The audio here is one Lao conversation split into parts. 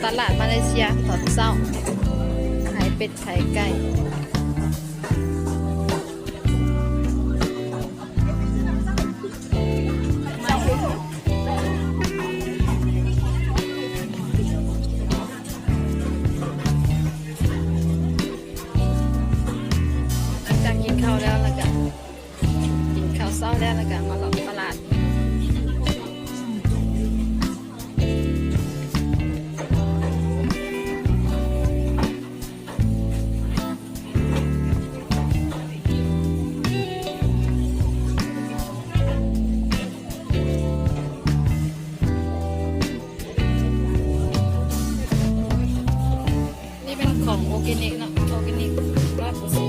ຕະຫຼາດມາເລເຊຍຕອນເຊົ້າ ຂາຍເປັດຂາຍໄກ່. ຫຼັງຈາກກິນເຂົ້າແລ້ວ ແລ້ວກະ ກິນເຂົ້າເຊົ້າແລ້ວ ແລ້ວກະມາເລາະຕະຫຼາດ. ນີ້ເປັນຂອງອໍແກນິກເນາະ ອໍແກນິກຮ້ອຍເປີເຊັນ.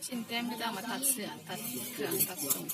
ຊິນແຕ້ມ ເຂົາເຈົ້າມາຕັດເສື້ອ ຕັດເຄື່ອງ ຕັດສົງ.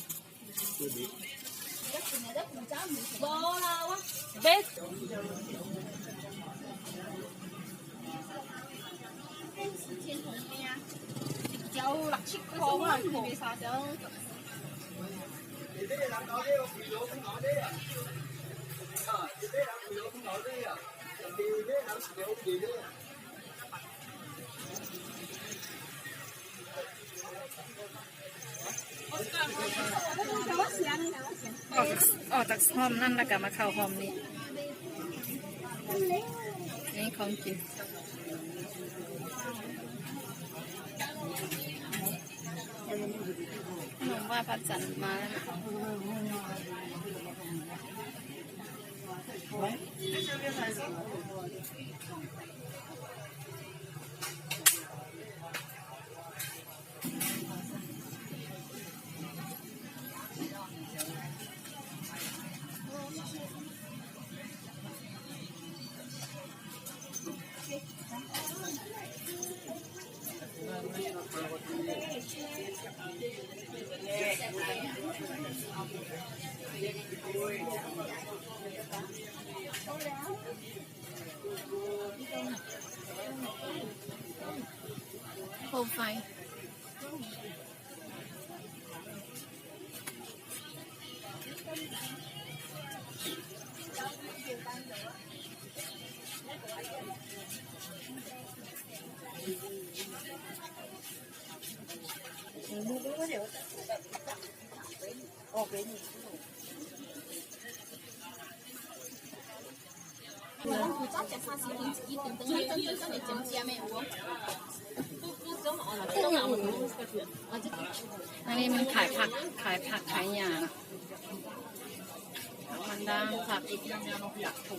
ອອກ ອອກຈາກຫ້ອງນັ້ນແລ້ວກະມາເຂົ້າຫ້ອງນີ້. ນີ້ຂອງກິນ. ຂະໜົມໄຫວ້ພະຈັນມາແລ້ວ. ໂຄມໄຟ. ອັນນີ້ມັນຂາຍຜັກ ຂາຍຜັກຂາຍຫຍ້າເນາະ ມັນດາງຜັກ. ເຂົາ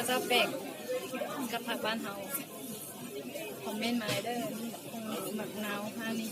ເຈົ້າແປກກັບຜັກບ້ານເຮົາ ຄອມເມັນມາເດີ ມີໝາກຫຸ່ງ ໝາກນາວ ຮ້ານນີ້.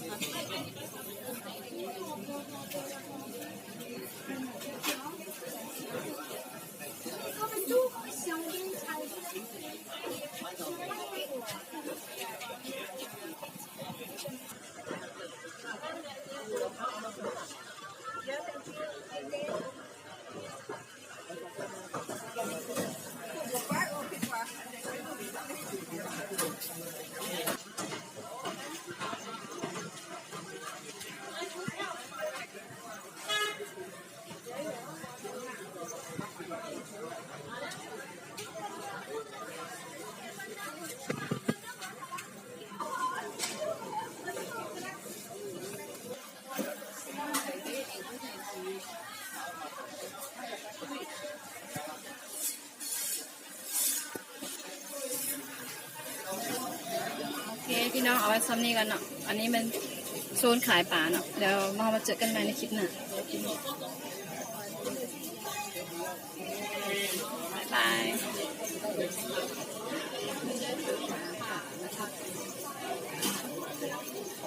ໂອເຄ ພີ່ນ້ອງ ເອົາໄວ້ຊ່ຳນີ້ກ່ອນເນາະ. ອັນນີ້ແມ່ນໂຊນຂາຍປາເນາະ. ດຽວເຮົາມາເຈີກັນໃໝ່ໃນຄລິບໜ້າ.